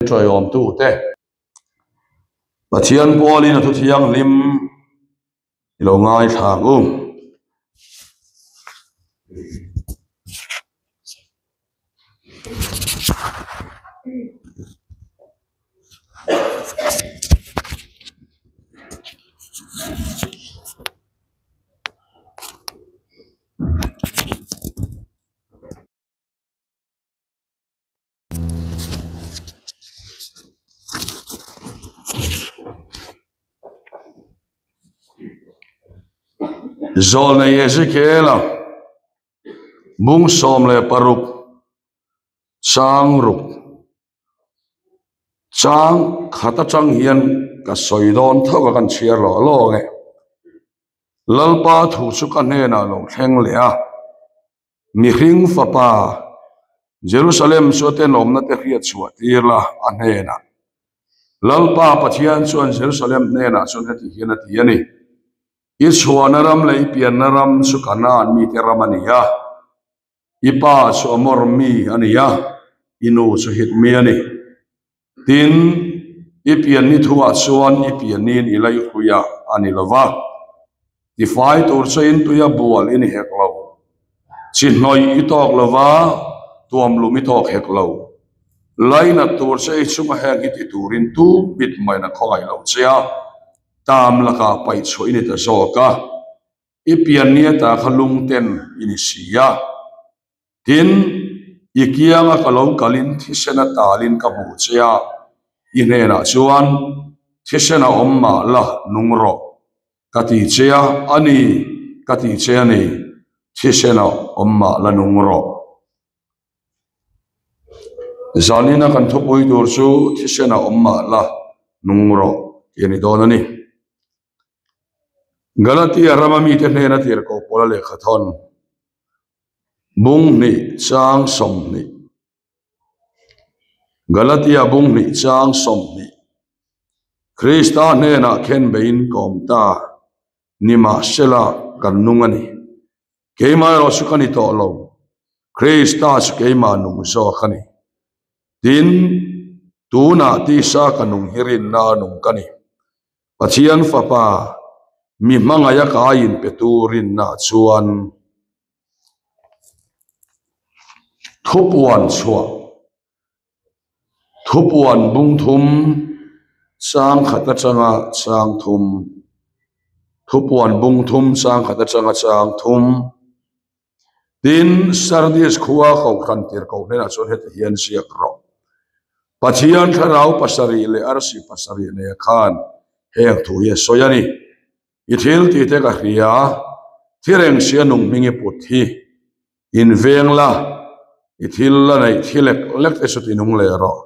Ṭawiawmtute Pathian pualin a thu thianghlim i lo ngaithla ang u. Zawlnei Ezekiela bung 16 chang ruk chang khat atang hian ka sawi dawn tho a kan chhiar lawh lawk e. Lalpa thu chu ka hnenah lo thleng leh a. Mihring fapa, Jerusalem chu a tenawmna te hriat chhuah tir la, a hnenah. Lalpa Pathian chuan Jerusalem hnenah chuan heti hian a ti a ni, I chhuahna ram leh i pianna ram chu Kanaan mite ram a ni a, i pa chu Amor mi a ni a, i nu chu Hit mi a ni. Tin, i pian ni thuah chuan i pianin i laihruia a ni lo va, tifai tur chein tuia bual i ni hek lo. Chi hnawih i tawk lo va, tuamlum i tawk hek lo. Lainat tur che i chunga heng hi ti turin tu mit maiin a khawngaih lo che a, tam lakah paih chhuah i ni ta zawk a, i pian ni ata kha lungten i ni si a. Tin, i kianga ka lo kalin thisen a talin ka hmuh che a, i hnenah chuan, Thisen a awm mah la, nung rawh, ka ti che a, a ni, ka ti che a ni, thisen a awm mah la nung rawh. Zanina kan thupui tur chu thisen a awm mah la, nung rawh tih a ni dawn a ni. Galatia rama mite hnena tirhkoh pawla lehkha thawn bung hnih chang 20 Galatia bung hnih chang 20 Krista hnenah khen beiin ka awm ta nimahsela kan nung a ni keimah erawh chu ka ni tawh lo Krista chu keimah nung zawk a ni tin tunah tisa ka nung hi rinna a nung ka ni. Pathian Fapa, mi hmangaih a kai inpetu rinna chuan thupuan chhuah, thupuan bung thum, chang khat atanga chang thum, thupuan bung thum, chang khat atanga chang thum. Tin, Sardis khua kohhran tirhkoh hnenah chuan heti hian ziak rawh, Pathian thlarau pasarih leh arsi pasarih nei khan heng thu hi a sawi a ni. I thil tih te ka hria, thi reng sia nung hming i put hi in veng la, i thil la neih thi lek lek te chu ti nung leh rawh.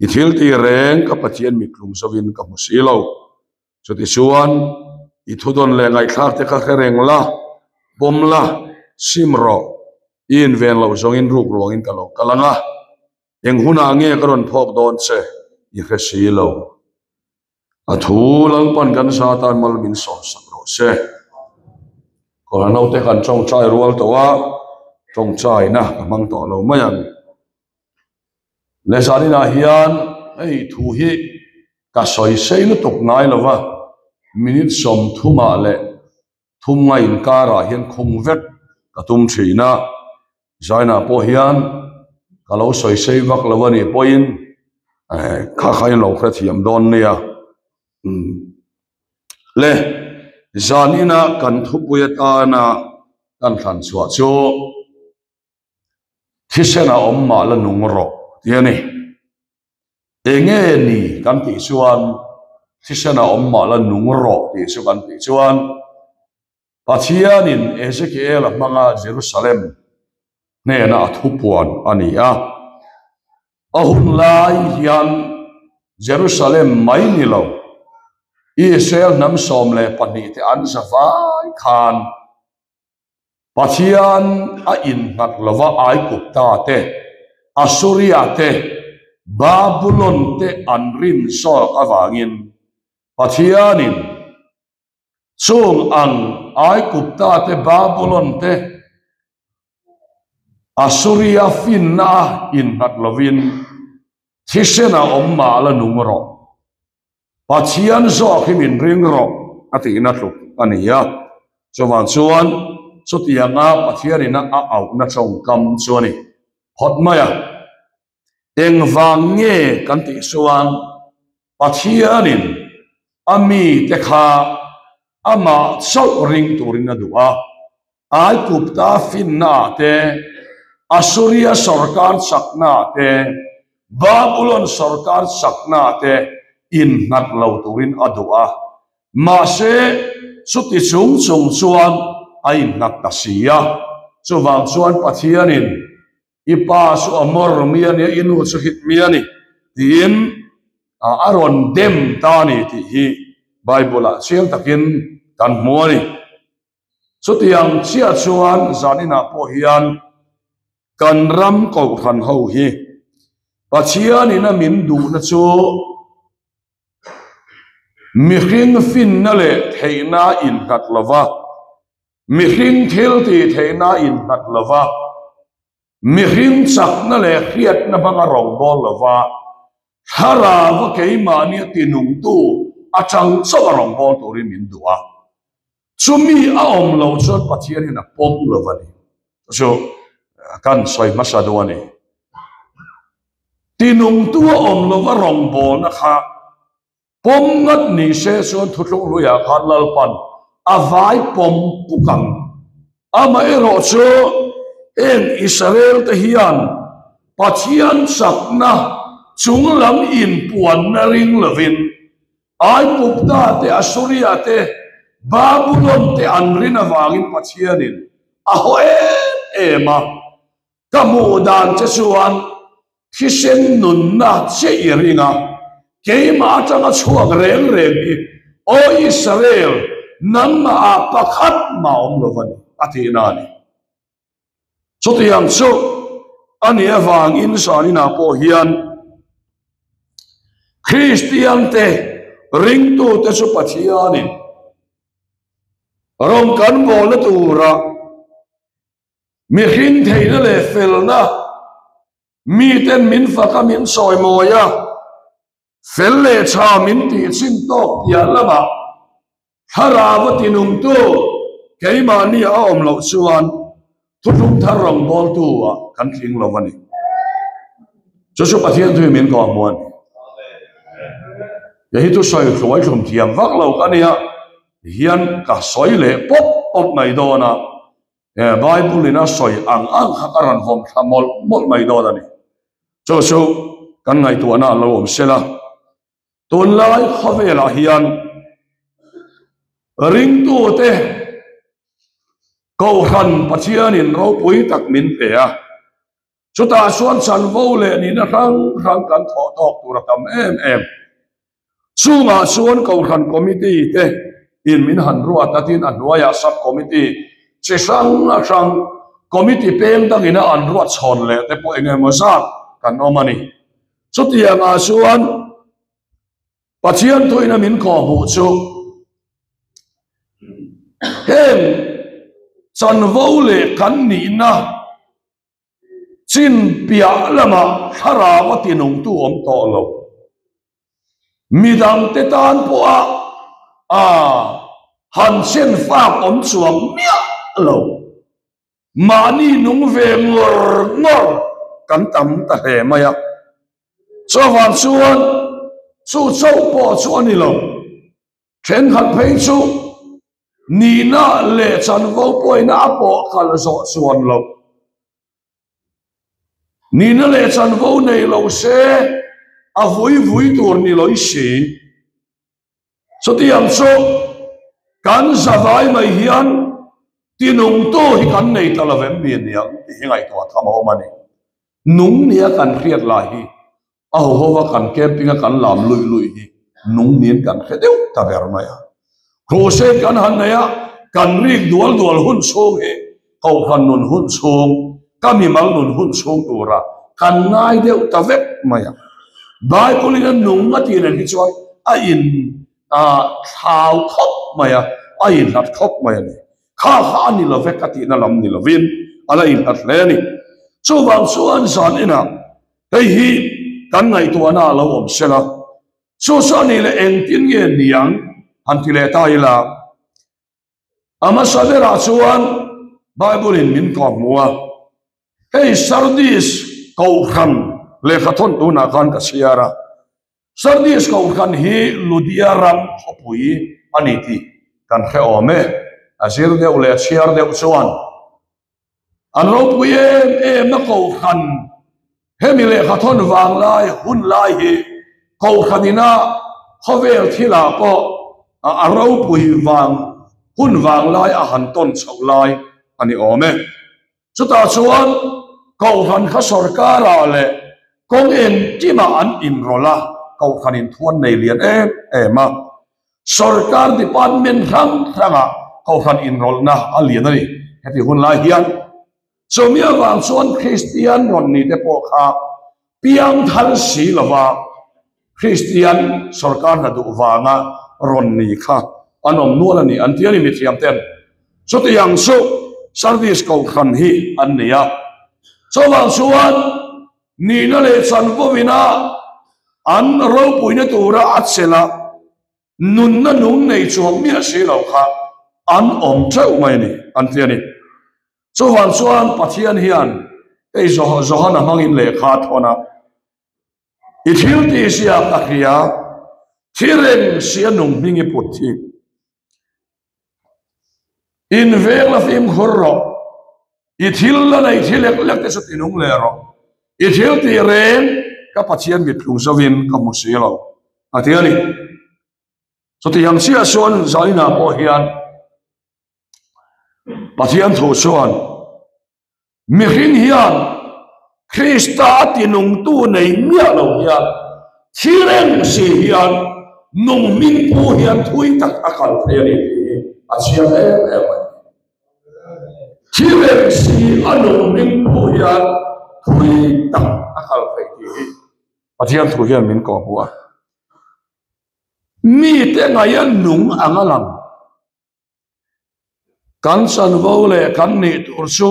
I thil tih reng ka Pathian mittlung zovin ka hmu si lo. Chutichuan, i thudawn leh ngaihthlak te kha hre reng la, pawm la, sim rawh, i inven loh zawngin ruk ruangin ka lo kal ang a, eng hunah nge ka rawn phawk dawn che i hre si lo. A thu Lalpan kan za tan mal min sawmsak rawh se. Kawlha naute kan tawngtai rual tawh a, tawngtaina ka hmang tawh lo mai ang. Lehzaninah hian hei thu hi ka sawi sei lutuk ngai lo va, minute 30 ah leh thum nga inkarah hian khung vek ka tum thin a, Zainah pawh hian ka lo sawi sei vak lo a nih pawhin kha kha in lo hrethiam dawn nia. Le zanina kan thupui atana kan thlan chhuah chu. Thisen a awm mah la nung rawh tih a ni. Enge ni kan tih chuan thisen a awm mah la nung rawh tih chu kan tih chuan Pathianin Ezekiel-a hmanga Jerusalem hnena a thupuan a ni a. A hun lai hian Jerusalem mai ni lo Israel hnam 12 te an za vai khan Pathian a innghat lova Aigupta te, Assuria te, Babulon te an rin zawk avangin Pathianin chung ang Aigupta te, Babulon te, Assuria finna a innghat lovin. Thisen ah awm mah la nung rawh. Pathian zawk hi min ring rawh a tihna tluk a ni a. Chuvang chuan chutianga Pathianina a auhna tawngkam chu a ni phawt mai a. Engvang nge kan tih chuan Pathianin a mite kha amah chauh ring turin a duh a, Aigupta finnaah te, Assuria sawrkar chaknaah te, Babulon sawrkar chaknaah te innghat lo turin a duh a, mahse chuti chung chung chuan a innghat ta si a. Chuvang chuan Pathianin I pa chu a mawr mi a nia, i nu chu hit mi a ni tiin a rawn dem ta a ni tih hi Bible ah chiang takin kan hmu a ni. Chutiang chiah chuan zaninah pawh hian kan ram kohhran ho hi Pathianin a min duhna chu mihring finna leh theihna innghat lova, Mihring thil tih theihna a innghat lo va, mihring chakna leh hriatna hmang a rawngbâwl lo va, thlarau a keimahni a tinungtu atang chauh a rawngbâwl turin min duh a. Chumi a awm loh chuan Pathianin a pawm lo a ni. Chu kan sawi hmasa duh a ni. Tinungtu a awm lo va rawngbâwlna kha Pawm ngat ni se chuan thuthlung hluiah khan Lalpan a vai pawm puk ang. Amaherawh chu heng Israel te hian Pathian chakna chunglam inpuanna ring lovin Aigupta te, Assuria te, Babulon te an rin avangin Pathianin a haw em em a. Ka hmuh dan che chuan thisen nunna che i ring a, keimah atanga chhuak reng reng hi Aw Israel, nangmah ah pakhat mah awm lo a ni, a tihna a ni. Chutiang chu a nih avangin zaninah pawh hian Kristiante ringtute chu Pathianin rawn kan bawlna tura Mihring theihna leh felna miten min fak a, min sawi mawi a, fel leh tha min tih chin tawk piah lamah thlarau a tinungtu keimahni a awm loh chuan thuthlung thar rawngbawltu ah kan tling lo a ni. Chu chu Pathian thui min kawh hmu a ni. Kei hi chu sawi hluai thlum thiam vak lo ka nia, hian ka sawi leh pawp pawp mai dawn a. He Bible in a sawi ang ang kha ka rawn vawm thla mawlh mawlh mai dawn a ni. Chu chu kan ngaihtuahna a lo awm sel a. Tunlai khawvelah hian ringtute Kohhran Pathianin ropui tak min pe a. Chutah chuan chanvo leh nihna hrang hrang kan thawh tawk tur a tam em em. Chungah chuan Kohhran Committee te in min han ruat a tin a hnuaiah Sub Committee chi hrang hrang Committee peng dangin a an ruat chhawn leh te pawh eng emaw zat kan awm a ni. Chutiangah chuan Pathian thuin a min kawhhmuh chu heng chanvo leh kan nihna Chin piah lamah thlarau a tinungtu awm tawh lo. Midangte tan pawha a han chen fak awm chuang miah lo. Mahni nung ve ngawr ngawr kan tam ta hle mai a. Chuvang chuan chu chauh pawh chu a ni lo. Thenkhat phei chu nihna leh chanvo pawhina a pawh kal zawh chuan lo. Nihna leh chanvo nei lo se a vui vui tur ni lo i si. Chutiang chu kan zavai mai hian tinungtu hi kan nei ta lo em mi aniang tih hi ngaihtuah tham a awm a ni. Nung nia kan hriat lai hi A ho ho a kan camping a kan lam luih luih hi nung niin kan hre deuh ta ber mai a. Crusade kan han nei a, kan rik dual dual hun chhung hi Kohhran nun hun chhung, ka mimal nun hun chhung tura kan ngai deuh ta vek mai a. Bible in a nung a tih nen hi chuan a in thlau khawp mai a, a inhlat khawp mai a ni. Kha kha a ni lo vek a tihna lam ni lovin a la inhlat hle a ni. Chuvang chuan zan inah Hei hi kan ngaihtuahna a lo awm sela, chu chu a nih leh engtin nge niang han ti leh ta ila. A hmasa berah chuan Bible in min kawhhmuh a, hei Sardis Kohhran lehkha thawn tunah khan ka chhiar a, Sardis Kohhran hi Ludia ram khawpui a ni tih kan hre awm e, a zir deuh leh a chhiar deuh chuan an ropui em em a Kohhran hemi lehkha thawn vang lai hun lai hi Kohhran ina khawvel thilah pawh a ropui vang hun vang lai a han tawn chhoh lai a ni awm e. Chutah chuan Kohhran kha sawrkarah leh kawng engkimah an inrawlh a, Kohhran inthuan nei lian em em a. Sawrkar department hrang hrangah Kohhran inrawlhna a lian a ni. Heti hun lai hian chumi avang chuan Kristian rawn ni te pawh kha piang thar si lova Kristian sawrkar hna duh vanga rawn ni kha an awm nual a ni an ti a ni mithiam ten. Chutiang chu Service Kohhran hi an nei a. Chuvang chuan Nihna leh chanvawina an ropuina tura a chelh a, nunna nung nei chuang miah si lo kha an awm teuh mai a ni, an ti a ni. Chuvang chuan Pathian hian hei Johana hmangin lehkha a thawn a, I thil tih zia ka hria, thi reng si a nung hming i put hi. Inveng la fimkhur rawh, i thil la nei thi lek lek te chu ti nung leh rawh, i thil tih reng ka Pathian mittlung zovin ka hmu si lo, a ti a ni. Chutiang chiah chuan Zainah pawh hian Pathian thu chuan mihring hian Krista a tinungtu nei miah lo hian thi reng si hian nung hming pu hian thui tak a kal thei a ni tih hi a chiang em em a ni. Thi reng si a nung hming pu hian thui tak a kal thei tih hi Pathian thu hian min kawhhmuh a. Mite ngaia nung ang a lang. Kan chanvo leh kan nih tur chu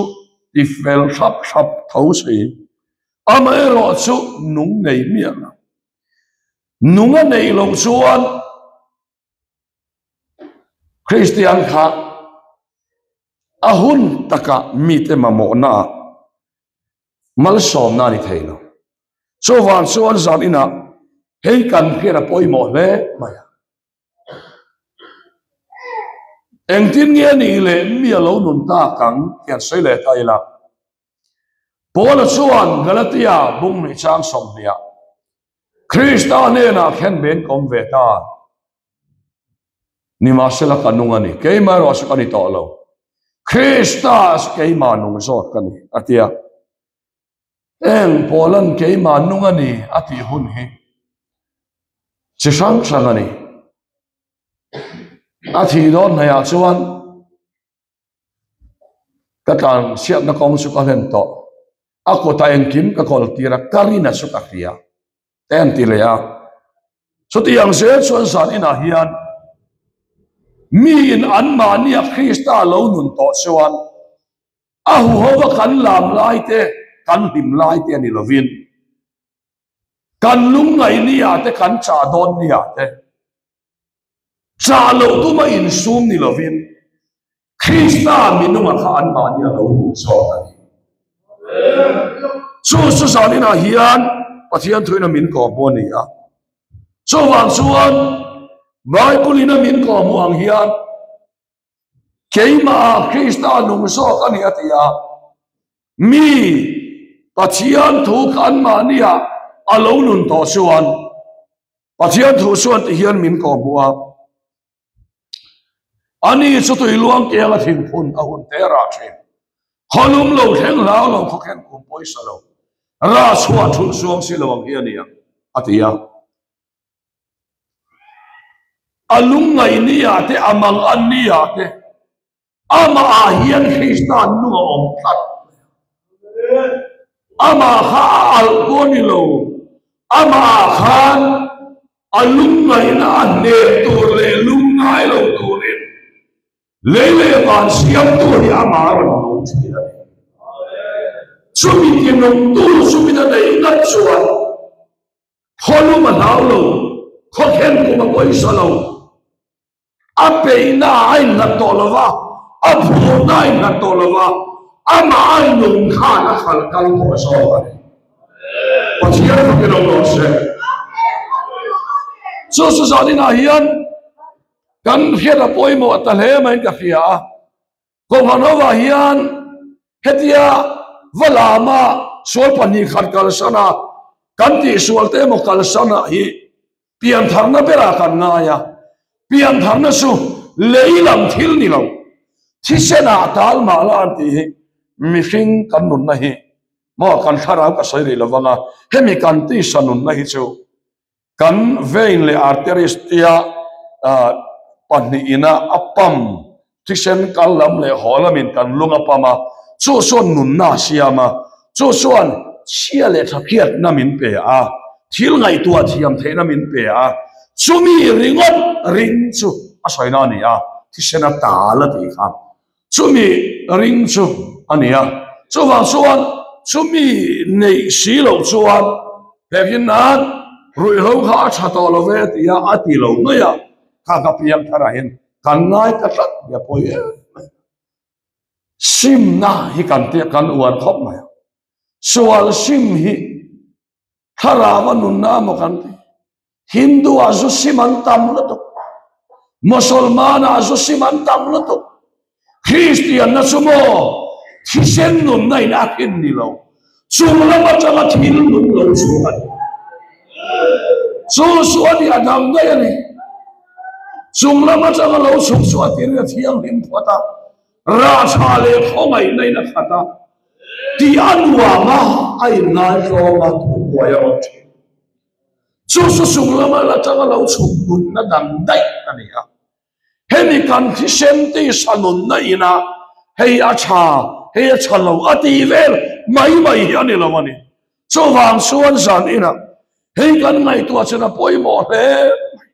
ti fel thlap thlap tho si. Amaherawh chu nung nei miah lo. Nung a neih loh chuan Kristian kha a hun takah mite mamawhnaah malsawmna a ni thei lo. Chuvang chuan zan inah hei kan hriat a pawimawh hle mai a. Engtin nge nih leh mi a lo nun tak ang tih an sawi leh ta ila. Paula chuan Galatia bung hnih chang sawmhniah Krista hnenah khen ben ka awm ve ta. Nimahsela ka nung a ni, keimah erawh chu ka ni tawh lo. Krista keimah nung zawk ka ni, a ti a. Eng Paula'n keimah nung a ni a tih hun hi chi hrang hrang a ni. A thih dawn hnaihah chuan ka tlan chhiatna kawng chu ka hlen tawh. A kutah engkim ka kawl tir a, ka rin a chu ka hria te an ti leh a. Chutiang zel chuan zan inah hian miin anmahnia Krista lo nun tawh chuan A huhova kan lam lai te, kan hlim lai te a ni lovin, kan lungngaih nia te, kan chah dawn nia te, chah loh tuma insum ni lovin, Krista minunga kha anmahni a lo duh zawk a ni. Chu chu zaninah hian Pathian thuin a min kawhhmuh a ni a. Chuvang chuan Bible-in a min kawhhmuh ang hian Keimah Krista nung zawk a ni a ti a, mi Pathian thu kha anmahnia a lo nun tawh chuan Pathian thu chuan ti hian min kawhhmuh a, ani chu tui luang kianga thingphun a hun te rah thin, khawlum lo thleng hlau lo khawkhen kum pawisa lo rah chhuah thulh chuang si lo ang hi a ni ang a ti a. A lungngaih ni ah te, a mang an ni ah te, amah ah hian Krista nung a awm tlat mai a. Amah kha a alh pawh a ni lo, amah ah khan a lungngaihna a hneh tur leh lungngai lo turin lei leh van siamtu hi amah a rawn nung thin a ni. Chumi tinungtu chumina neih ngat chuan. Khawlum a hlau lo, khawkhen kum a pawisa lo. A peihna a innghat tawh lo va, a phurna a innghat tawh lo va, amah a inung khan a khalh kal tawh zawk a ni. Pathian fakin awm rawh se. Chu chu zaninah hian kan hriat a pawimawh ta hle maiin ka hria a. Kohhran hovah hian hetia va lama sual 2 khat kalsana kan tihsual te emaw kalsana hi piantharna berah kan ngai a, piantharna chu lei lam thil ni lo, thisenah tal mah la an tih hi mihring kan nunna hi maw kan thlarau ka sawi rih lovang a, hemi kan tisa nunna hi chu Kan vein leh arteries tia pahnihin a a pump thisen kal lam leh haw lamin kan lung a pump a, chu chuan nunna a siam a, chu chuan chhia leh tha hriatna min pe a, thil ngaihtuah thiam theihna min pe a, chumi ringawt ring chu a sawina a ni a, thisen a tal a tih kha chumi ring chu a ni a, chuvang chuan chumi neih si loh chuan hengin nan ruihhlo kha a tha tawh lo ve tia a ti lo mai a, kha ka piang tharah hian kan ngai ta tlat hi a pawi em mai. Simna hi kan tia kan uar khawp mai a, sual sim hi Thlarau a nunna maw kan ti? Hindu ah zu sim an tam lutuk. Mosolman ah zu sim an tam lutuk. Kristian na chu maw thisen nunna in a khin ni lo. Chung lam atanga thil nun lo chu a ni. Chu chu a ni a dang daih a ni. Chung lam atanga lo chhuk chu a tir a thianghlim phawt a. Rah tha leh khawngaihna in a khat a. Tih a nuam a, a inngaihtlawm a, thubuai a rawn thin. Chu chu chung lama la tanga lo chhuk nunna dang daih a ni a. Hemi kan thisen tisa nunna ina hei a tha, hei a tha lo a tih vel mai mai hi a ni lo a ni. Chuvang chuan zan inah hei kan ngaihtuah chena pawimawh hle mai.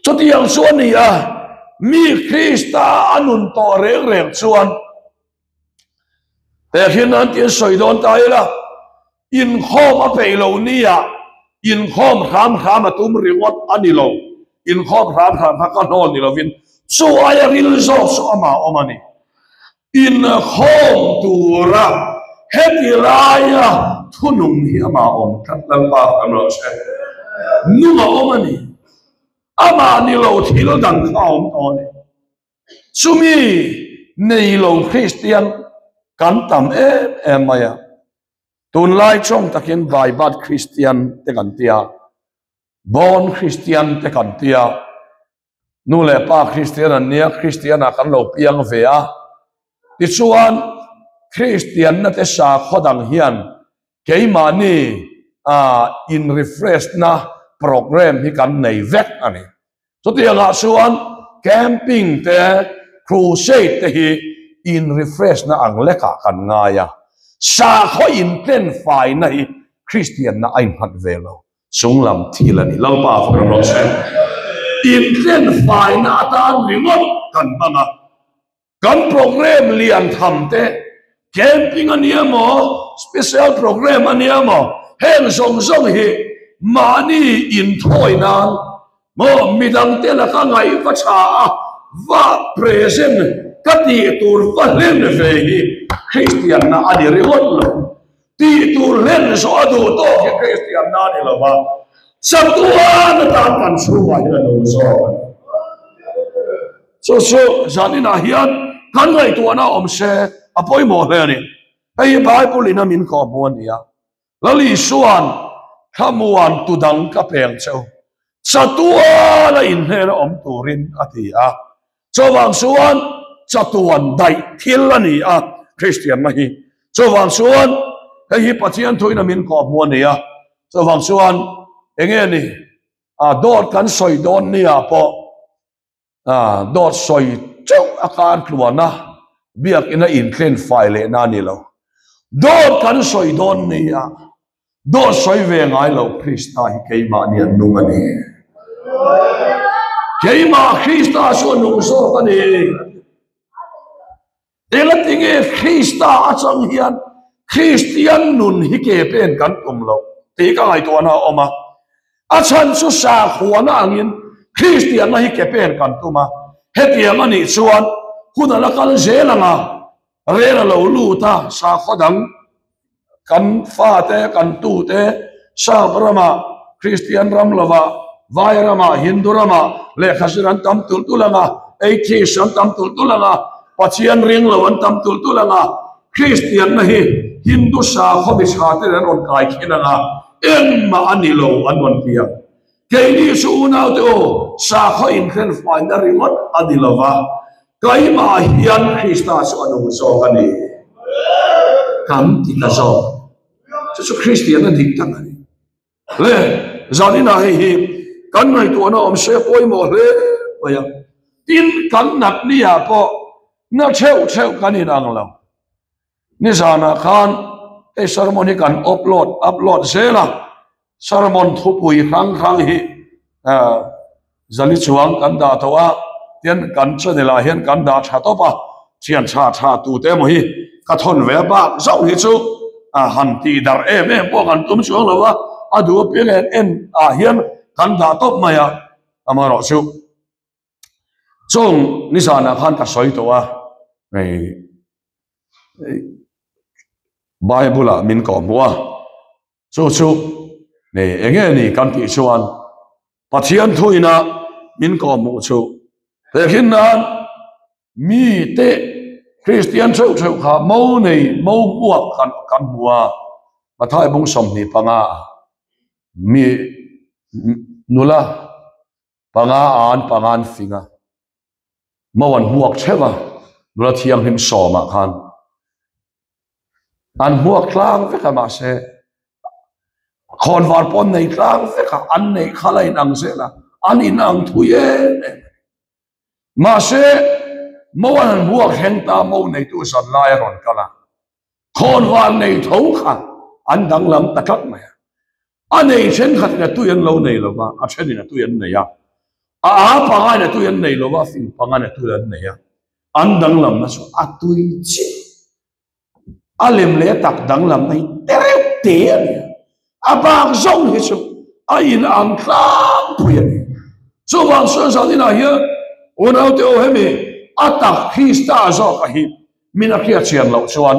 Chutiang chu a ni a, mi Krista a nun tawh reng reng chuan he hrin an tih an sawi dawn ta ila, inkhawm a peih lo nia, inkhawm hram hram a tum ringawt a ni lo, inkhawm hram hram kha ka hnawl ni lovin chu aia ril zawk chu amah awm a ni. Inkhawm tura heti laia thunung hi amah awm tlat Lalpa kan rawn hre. Nung a awm a ni. Amah ni lo thil dang kha a awm tawh a ni. Chumi nei lo Kristian kan tam em em mai a. Tunlai tawng takin Baibat Kristian te kan ti a, Born Kristian te kan ti a. Nu leh pa Kristian an nia, Kristianah kan lo piang ve a. Tichuan, Kristianna te sakhaw dang hian keimahni in refresh na program hi kan nei vek a ni. Chutiangah chuan camping te, crusade te hi in refresh na ang lekah kan ngai a. Sakhaw intlen faina hi Kristianna a innghat ve lo. Chunglam thil a ni. Lalpa fak ram rawh se. Intlen faina atan ringawt kan hmang a. Kan program lian tham te, camping a nia maw, special program a nia maw, heng zawng zawng hi mahni inthawi nan maw midangte laka ngaih va tha a, va present ka tih tur va hlen ve hi Kristianna a ni ringawt lo. Tih tur hlen zawh a duh tawk hi Kristian na ni lo va, chatuan atan kan chhungah hian a lo zawk a ni. Chu chu zaninah hian kan ngaihtuahna awm se a pawimawh hle a ni. Hei hi Bible in a min kawhhmuh a ni a, Lal Isua'n thlamuan tu dang ka peng cheu, chatuan a inhnena awm turin a ti a. Chuvang chuan chatuan daih thil a ni a, Kristianna hi. Chuvang chuan hei hi Pathian thuin a min kawhhmuh a ni a. Chuvang chuan eng nge ni a dawt kan sawi dawn nia pawh a dawt sawi chauh a kar tluan a, biakina intlen fai lehna a ni lo. Dawt kan sawi dawn nia Dawt sawi ve ngai lo Krista hi keimahni an nung a ni. Keimah Krista chu a nung zawk a ni. Engatinge Krista atang hian Kristian nun hi ke pen kan tum lo. tih ka ngaihtuahna a awm a. A chhan chu sakhuana angin Kristianna hi ke pen kan tum a, hetiang a nih chuan hun a la kal zel ang a, rel a lo lut a, sakhaw dang kan fate, kan tute Sap ramah, Kristian ram lovah, Vai ramah, Hindu ramah lehkha zir an tam tulh tulh ang a, atheist an tam tulh tulh ang a, Pathian ring lo an tam tulh tulh ang a, Kristianna hi Hindu sakhaw mi tha ten an rawn kai khin ang a, engmah a ni lo an rawn ti ang. Keini chu unaute aw, sakhaw inhrenfaina ringawt a ni lo va, keimah hian Krista chu a nung zawk a ni. Kan ti ta zawk. Chu chu Kristianna dik tak a ni. Le, zaninah hei hi kan ngaihtuahna awm se pawimawh hle mai a. Tin, kan natniah pawh na theuh theuh kan inang lo. Nizanah khan hei sermon hi kan upload upload zel a, sermon thupui hrang hrang hi zali chuang kan dah tawh a, tin kan channel ah hian kan dah tha tawp a, thian tha tha tute emaw hi ka thawn ve a bak zauh hi chu han tih darh em em pawh kan tum chuang lo a, a duh apiang en en ah hian kan dah tawp mai a, amaherawhchu. Chung nizanah khan ka sawi tawh a, hei Bible ah min kawh hmuh a, chu chu nei eng nge ni kan tih chuan Pathian thuina min kawh hmuh chu tehkhin nan mite Kristian theuh theuh kha mo nei mo hmuak kan kan hmu a, Matthai bung 25 ah mi nula Panga an panga an fing a, mo an hmuak theuh a, nula thianghlim sawmah khan an hmuak tlang vek a mahse khawnvar pawh an nei tlang vek a, an neih kha la inang zel a, an inang thui em em a ni. Mahse mo an han hmuak thleng ta mo neitu zan lai a rawn kal a, Khawnvar nei tho kha an danglam ta tlat mai a. A nei thenkhatin a tui an lo nei lo va, a thenin a tui an nei a. A a pangain a tui an nei lo va, a fing pangain a tui an nei a. An danglamna chu a tui chiah. A lem leh a tak danglamna hi tereuh te a ni a. A bak zawng hi chu a inang tlangpui a ni. Chuvang chuan zaninah hian unaute aw hemi a tak Krista zawk a hip. Min a hriat chian loh chuan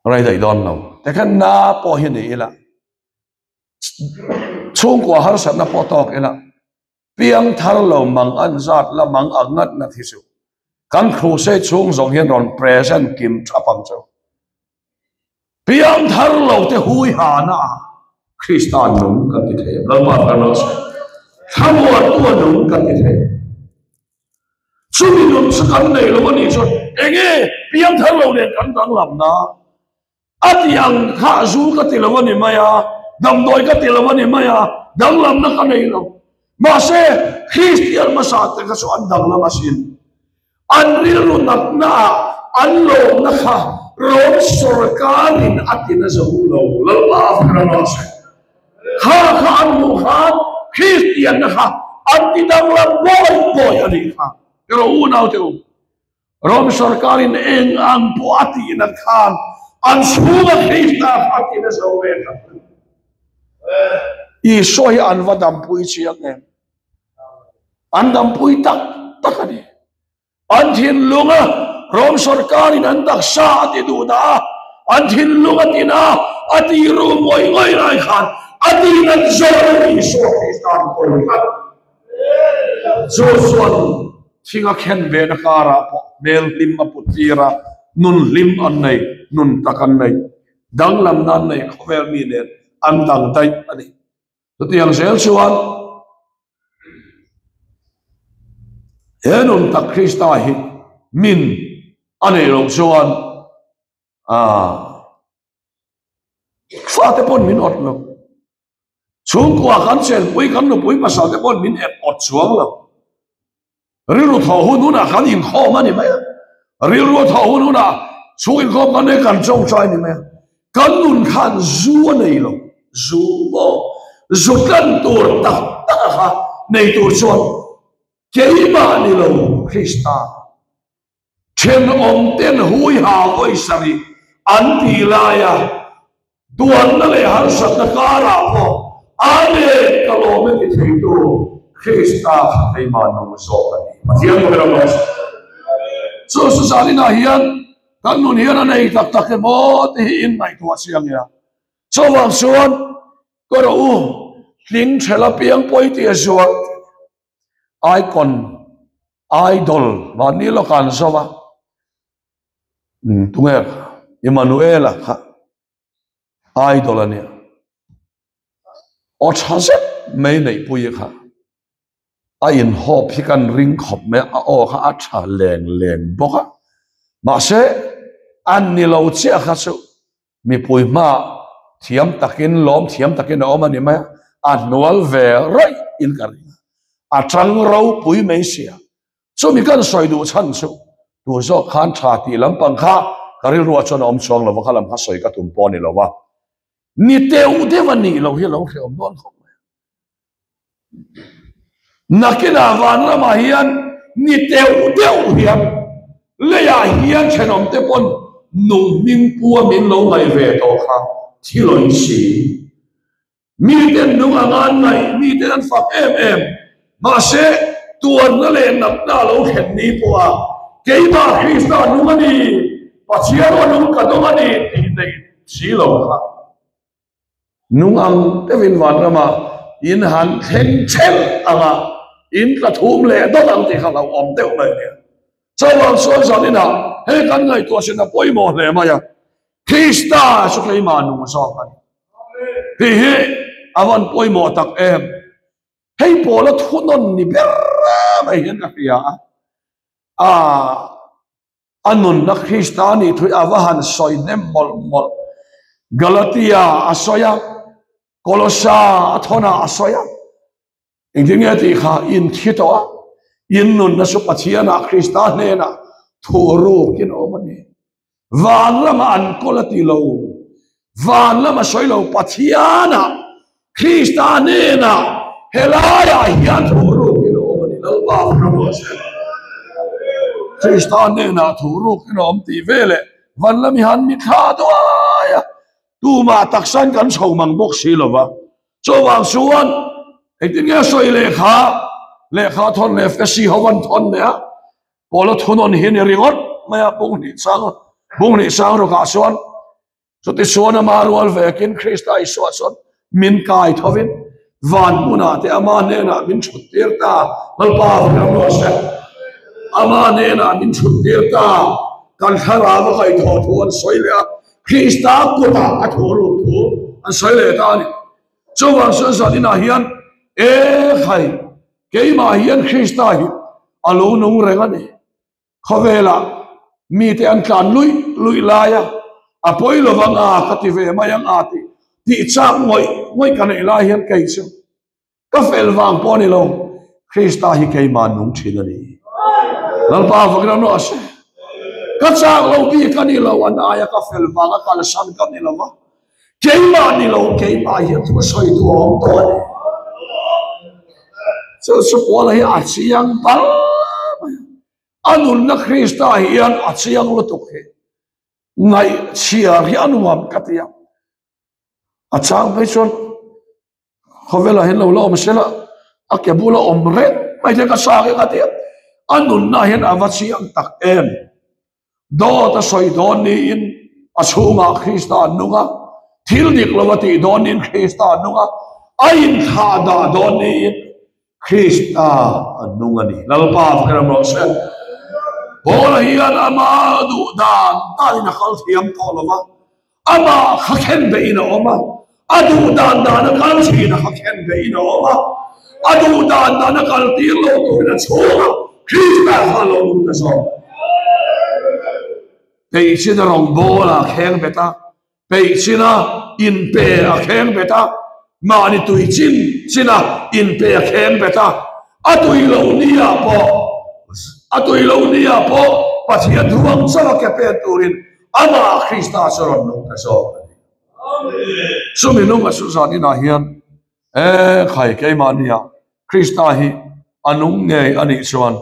rei daih dawn lo. Tikhan na pawh hi ni ila, chhungkua harsatna pawh tawk ila, piang thar lo mang an zat la mang ang ngat ngat hi chu kan crusade chhung zawng hian rawn present kim thap ang chu. Piang thar lo te hui hana ah Krista nung kan ti thei. Lalpa thar lo che. Thlamuantu a nung kan ti thei. Chumi nun chu kan nei lo a nih chuan enge piangthar lo nen kan danglam na? A ti ang kha zu ka ti lo a ni mai a, damdawi ka ti lo a ni mai a, danglamna ka nei lo. Mahse, Kristian hmasa te kha chu an danglam asin. An rilru natna ah an lawmna kha Rom sawrkarin a ti na zo lo. Lalpa a rawh se. Kha kha an hmuh khan Kristianna kha an ti danglam bawi bawi a nih kha. Erawh unaute u, Rom sawrkarin eng ang pawh a tihna khan an chhunga Krista kha a ti na zo ve tak lo. Isua hi an va dampui chiang em? An dampui tak tak a ni. An thinlung a Rom sawrkarin an taksa a ti duh dah a, an thinlung a tin a, a ti ru ngawih ngawih lai khan a tin an zawh Isua Krista an kawi tlat. Chu chuan thing a khen ve na karah pawh hmel hlim a put tir a, nun hlim an nei, nun tak an nei, danglamna an nei khawvel mi nen an dang daih a ni. Chutiang zel chuan he nun tak Krista hi min a neih loh chuan fate pawn min awt lo. Chhungkua kan chenpui kan nupui pasal te pawn min ep awt chuang lo. Rilru thawh hun hunah kan inkhawm a ni mai a, rilru a thawh hun hunah chhung inkhawm kan nei kan chawngchai a ni mai a, kan nun khan zu a nei lo, zu maw, zu tlan tur tak tak a kha nei tur chuan keimah ni lo Krista thenawm ten hui ha vawi sarih an tih laia. Duanna leh harsatna karah pawh Amen ka lawm e ti theitu Krista kha keimah nung zawk a ni. Pathian ber a lawm. Chu Susanina hian kan nun hian a nei tak tak emaw ti hi in ngaihtuah chiang nia. Chuvang chuan ka rawh u tling thela piang pawi tih a zual icon idol mahni lawkah an zo a tunge Emmanuela kha idol a nia aw tha zet mai neihpui kha a inhawp hi kan ring khawp mai a, a aw kha a tha leng leng bawk a mahse an ni lo chiah kha chu mipui hmaah thiam takin lawm thiam takin a awm a ni mai a, a hnual ve rawih in ka ring a, a tang ropui mai sia. Chumi kan sawi duh chhan chu tu zawk khan tha tih lampang kha ka rilruah chuan a awm chuang lo va, kha lam kha sawi ka tum pawh a ni lo va, ni deuh deuh a nih loh hi a lo hrehawm dawn khawp mai. Nakinah vanramah hian ni deuh deuh hian leiah hian thenawmte pawn nung hming pua min lo ngaih ve tawh kha thil awih si. Miten nung anga an ngaih, miten an fak em em. Mahse, tuarna leh natna a lo thlen ni pawha keimah Krista nung a ni, Pathian aw nung ka dawng a ni tih neih si lo kha. Nung ang deuhin vanrama in han thleng thelh anga in tla thum leh dawt ang tih kha lo awm deuh mai a nia. Chuvang chuan zaninah hei kan ngaihtuah sin a pawimawh hle mai a, Krista chu keimah nung zawk a ni tih hi a van pawimawh tak em. Hei pawla thunawn ni ber mai hian ka hria a, aah. A nunna Krista nih thu hi a va han sawi hnem mawlh mawlh. Galatia a sawi a, Kolosa a thawnah a sawi a. Engtin nge tih kha in thi tawh a, in nunna chu Pathianah Krista hnenah thuh rukin a awm a ni. Van lama an kawl a ti lo, van lama sawi lo Pathianah Krista hnenah helaiah hian thuh rukin a awm a ni. Lalpa ram rawh se. Krista hnenah thuh rukin a awm tih veleh van lami han mithla duai a, tumah taksain kan chho mang bawk si lo va. Chuvang chuan engtin nge sawi lehkha, lehkha thawn leh Efesi ho an thawn leh a, Paula thunawn hi a ni ringawt mai a, bunghnih chang, bunghnih chang rawkah chuan Chutichuan ama rual vekin Krista Isua chuan min kai thovin van hmunah te ama hnenah min thut tir ta, Lalpa va ram rawh se. Ama hnenah min thut tir ta, kan thlarau a kaihthawh thu an sawi leh a, Krista kutah a thuh ruk thu an sawi leh ta a ni. Chuvang chuan zaninah hian e khai keimah hian Krista hi a lo nung reng a ni. Khawvelah mite an tlan luih luih lai a, a pawi lo vang a ka ti ve mai ang a tih tih chak ngawih ngawih ka neih lai hian kei chu ka fel vang pawh a ni lo, Krista hi keimah nung thin a ni. Lalpa vakin a nuah se. Ka chak lo bik a ni lo, an aia ka fel vang a kalsan ka ni lo va, keimah ni lo keimah hian thu sawi tu a awm tawh a ni. Chu chu Paula hi a chiang bal mai a, a nunna Krista hian a chiang lutuk hi ngaihchhiar hi a nuam ka ti a, a chang phei chuan khawvelah hian lo la awm sela a ke bula awm reng mai te ka sa ka ti a, a nunna hian a va chiang tak em. Dawt a sawi dawn niin a chhungah Krista an nung a, thil dik lo a tih dawn niin Krista an nung a, a inthlah dah dawn niin Krista an nung a ni. Lalpa fak ram rawh se. Paula hian ama duh dan danin a kal thiam tawh lo va, amah kha khen beihin a awm a, a duh dan dan a kal thin a kha khen beihin a awm a, a duh dan dan a kal tir lo turin a chhung a, Krista kha a lo nung ta zawk. Peih chin a rawngbawl a kheng bet a, peih chin a inpe a kheng bet a, mahni tui chin chin a inpe a kheng bet a, a tui lo nia pawh, a tui lo nia pawh Pathian thu ang chauh a ke pen turin Amah Krista chu rawn nung ta zawk a ni. Chumi nunga chu zan inah hian e khai keimahnia Krista hi a nung ngei a nih chuan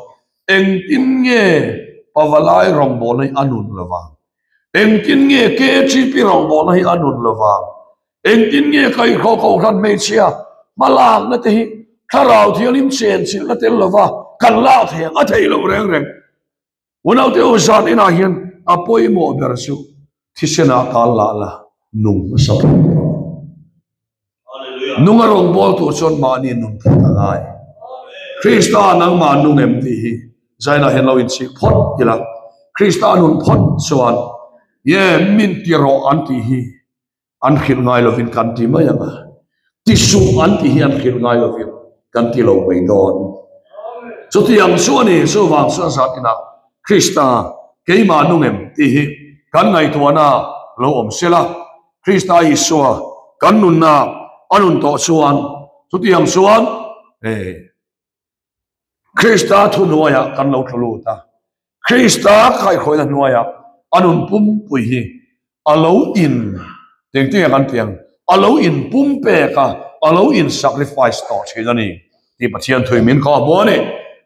engtin nge Pavalai rawngbawlna hi a nun lovang? Engtin nge KGP rawngbawlna hi a nun lovang? Engtin nge kaihhrawh kohhran hmeichhia hmalakna te hi thlarau thianghlim chenchilhna tel lova kan lak thei ang? A theih loh reng reng. Unaute u zan inah hian a pawimawh ber chu thisenah kal lah la nung hmasa phawt rawh. Nunga rawngbâwl tur chuan mahni nun phawt a ngai. Krista nangmah nung em tih hi zainah hian lo inchhih phawt ila. Krista nun phawt chuan ye min ti rawh an tih hi an hrilh ngai lovin kan ti mai ang a, ti suh an tih hi an hrilh ngai lovin kan ti lo mai dawn. Chutiang chu a ni, chuvang chuan zan inah Krista keimah nung em tih hi kan ngaihtuahna lo awm sela, Krista Isua kan nunna a nun tawh chuan chutiang chuan Krista thuhnuaiah kan lo tlu lut a, Krista kaihhruaina hnuaiah a nun pumpui hi a lo in engtin nge kan tih ang, a lo in pumpek a, a lo in sacrifice tawh thin a ni tih Pathian thui min khaw hmu a ni.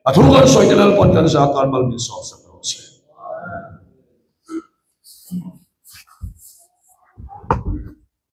A thu kan sawi te Lalpan kan zah tan mal min sawmsak rawh se.